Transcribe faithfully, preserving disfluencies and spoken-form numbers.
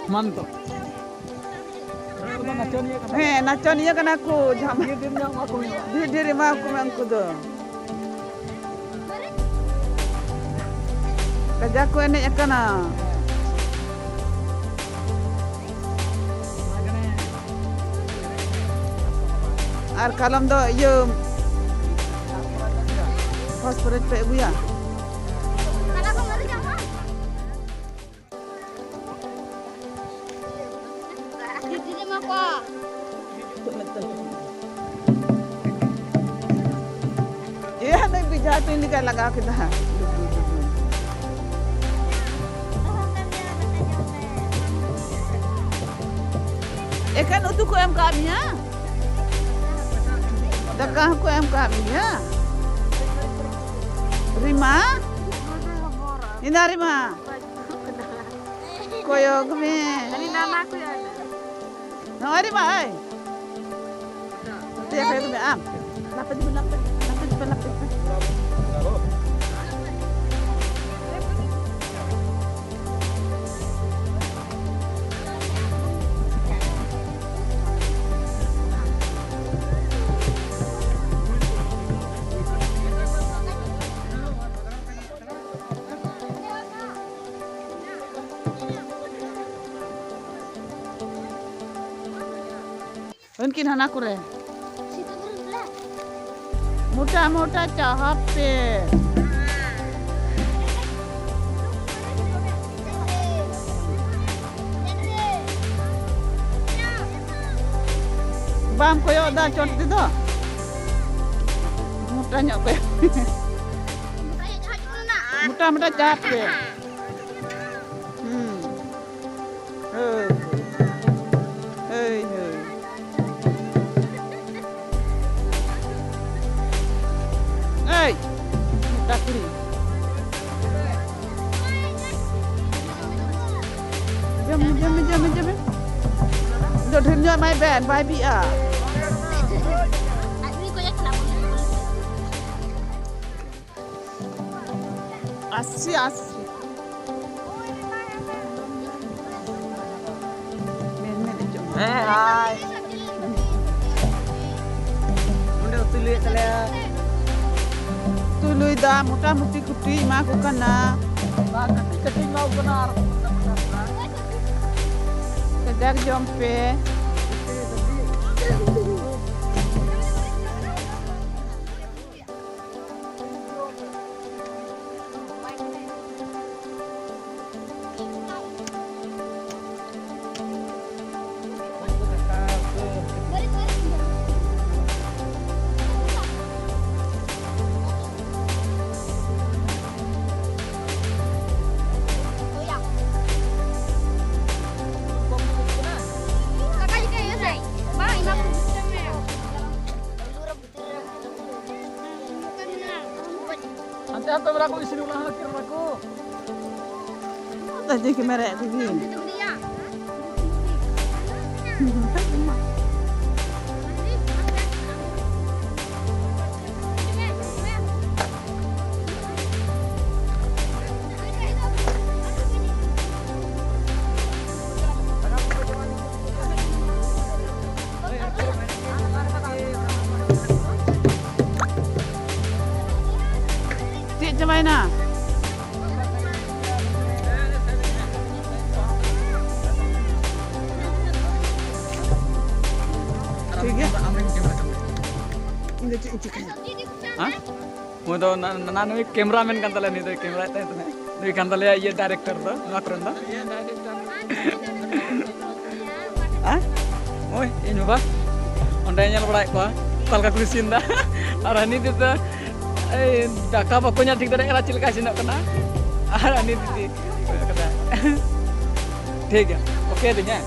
ᱢᱟᱱ ᱫᱚ᱾ ᱦᱮᱸ, ᱱᱟᱪᱚᱱᱤᱭᱟᱹ ᱠᱟᱱᱟ᱾ ᱦᱮᱸ, ᱱᱟᱪᱚᱱᱤᱭᱟᱹ ᱠᱟᱱᱟ ᱠᱚ, ᱡᱟᱦᱟᱸ ᱰᱷᱮᱨ ᱰᱷᱮᱨ ᱧᱚᱜ ᱮᱢᱟ ᱠᱚ ᱦᱩᱭᱩᱜᱼᱟ᱾ ᱰᱷᱮᱨ ᱰᱷᱮᱨ ᱮᱢᱟ ᱠᱚ ᱢᱮ ᱩᱱᱠᱩ ᱫᱚ᱾ ᱠᱟᱡᱟᱠ ᱠᱚ ᱮᱱᱮᱡ ᱟᱠᱟᱱᱟ᱾ ᱟᱨ ᱠᱟᱞᱚᱢ ᱫᱚ ᱤᱭᱟᱹ first prize ᱯᱮ ᱟᱹᱜᱩᱭᱟ᱾ ᱮᱭᱟ, ᱱᱩᱭ ᱵᱮᱡᱷᱟ ᱛᱩᱧ ᱞᱮᱠᱟᱭ ᱞᱟᱜᱟᱣ ᱠᱮᱫᱟ᱾ ᱮᱠᱷᱮᱱ ᱩᱛᱩ ᱠᱚ ᱮᱢ ᱠᱟᱜ ᱢᱮᱭᱟ? ᱫᱟᱠᱟ ᱦᱚᱸᱠᱚ ᱮᱢ ᱠᱟᱜ ᱢᱮᱭᱟ? ᱨᱤᱢᱟ? ᱤᱱᱟ ᱨᱤᱢᱟ? ᱠᱚᱭᱚᱜ ᱢᱮ᱾ ᱟᱹᱰᱤ ᱱᱟᱱᱟ ᱠᱚ ᱭᱟᱨ᱾ ᱱᱚᱜᱼᱚᱭ ᱨᱮ ᱢᱟ, ᱟᱭ᱾ ᱱᱚᱛᱮ ᱠᱚᱭᱚᱜ ᱢᱮ ᱟᱢ᱾ ᱞᱟᱯᱮ ᱫᱩᱵᱩ, ᱞᱟᱯᱮ, ᱞᱟᱯᱮ ᱫᱩᱵᱩ, ᱞᱟᱯᱮ᱾ ᱩᱱᱠᱤᱱ ᱦᱟᱱᱟ ᱠᱚᱨᱮ᱾ ᱢᱚᱴᱟ ᱢᱚᱴᱟ ᱪᱟᱦᱟᱵ ᱯᱮ᱾ ᱵᱟᱢ ᱠᱚᱭᱚᱜ ᱫᱟ ᱪᱚᱴ ᱛᱮᱫᱚ? ᱢᱚᱴᱟ ᱧᱚᱜ ᱠᱚᱭᱚᱜ᱾ ᱢᱚᱴᱟ ᱢᱚᱴᱟ ᱪᱟᱦᱟᱵ ᱯᱮ᱾ ᱦᱩᱸ᱾ ᱦᱳᱭ᱾ ᱦᱳᱭ, ᱦᱳᱭ᱾ ᱮᱭ, ᱢᱚᱴᱟ ᱠᱩᱲᱤ᱾ ᱡᱚᱢ ᱢᱮ, ᱡᱚᱢ ᱢᱮ, ᱡᱚᱢ ᱢᱮ, ᱡᱚᱢ ᱢᱮ᱾ ᱫᱚ ᱰᱷᱮᱨ ᱧᱚᱜ ᱮᱢᱟᱭ ᱵᱮᱱ, ᱵᱟᱭ ᱵᱤᱜᱼᱟ᱾ ᱟᱥᱤ, ᱟᱥᱤ᱾ ᱦᱮᱸ, ᱦᱟᱭ᱾ ᱚᱸᱰᱮ ᱩᱛᱩ ᱞᱩᱭᱮᱫ ᱛᱟᱞᱮᱭᱟ᱾ ᱩᱛᱩ ᱞᱩᱭᱫᱟ, ᱢᱚᱴᱟᱢᱩᱴᱤ ᱠᱩᱴᱤ ᱮᱢᱟ ᱠᱚ ᱠᱟᱱᱟ᱾ ᱵᱟᱝ, ᱠᱟᱹᱴᱤᱡ ᱠᱟᱹᱴᱤᱡ ᱮᱢᱟ ᱠᱚ ᱠᱟᱱᱟ ᱟᱨ ᱠᱟᱡᱟᱠ ᱡᱚᱢ ᱯᱮ᱾ ᱦᱟᱱᱛᱮ ᱦᱟᱱᱛᱮ ᱢᱮᱱᱟᱜ ᱠᱚ, ᱤᱥᱤᱱ ᱚᱲᱟᱜ ᱦᱚᱸ ᱠᱤᱨᱤᱧ ᱠᱚ᱾ ᱛᱟᱡᱮ ᱠᱮᱢᱮᱨᱟ ᱠᱚᱜᱮ᱾ ᱪᱮᱫ ᱪᱟᱵᱟᱭᱮᱱᱟ? ᱴᱷᱤᱠ ᱜᱮᱭᱟ᱾ ᱤᱧ ᱫᱚ ᱪᱮᱫ ᱤᱧ ᱪᱤᱠᱟᱹᱭᱟ? ᱦᱮᱸ? ᱩᱱᱤ ᱫᱚ ᱱᱟ-, ᱱᱟ-, ᱱᱩᱭ ᱠᱮᱢᱨᱟ ᱢᱮᱱ ᱠᱟᱱ ᱛᱟᱞᱮᱭᱟ, ᱱᱩᱭ ᱫᱚᱭ ᱠᱮᱢᱨᱟᱭᱮᱫ ᱛᱟᱦᱮᱸ ᱛᱟᱦᱮᱸ᱾ ᱱᱩᱭ ᱠᱟᱱ ᱛᱟᱞᱮᱭᱟ ᱤᱭᱟᱹ ᱰᱟᱭᱨᱮᱠᱴᱚᱨ ᱫᱚ ᱱᱚᱣᱟ ᱠᱚᱨᱮᱱ ᱫᱚ᱾ ᱦᱮᱸ? ᱳᱭ, ᱤᱧ ᱵᱟᱵᱟ᱾ ᱚᱸᱰᱮ ᱧᱮᱞ ᱵᱟᱲᱟᱭᱮᱫ ᱠᱚᱣᱟ ᱚᱠᱟ ᱞᱮᱠᱟ ᱠᱚ ᱤᱥᱤᱱ ᱮᱫᱟ᱾ ᱟᱨ ᱦᱟᱹᱱᱤ ᱫᱚ ᱮᱭ ᱫᱟᱠᱟ ᱵᱟᱠᱚ ᱧᱟᱢ ᱴᱷᱤᱠ ᱫᱟᱲᱮᱭᱟᱜ ᱠᱟᱱᱟ ᱪᱮᱫ ᱞᱮᱠᱟ ᱤᱥᱤᱱᱚᱜ ᱠᱟᱱᱟ᱾ ᱟᱨ ᱦᱟᱹᱱᱤ ᱫᱤᱫᱤ ᱠᱚᱭᱚᱜ ᱠᱟᱫᱟ᱾ ᱴᱷᱤᱠ ᱜᱮᱭᱟ, ᱳᱠᱮ ᱫᱤᱧ, ᱦᱮᱸ?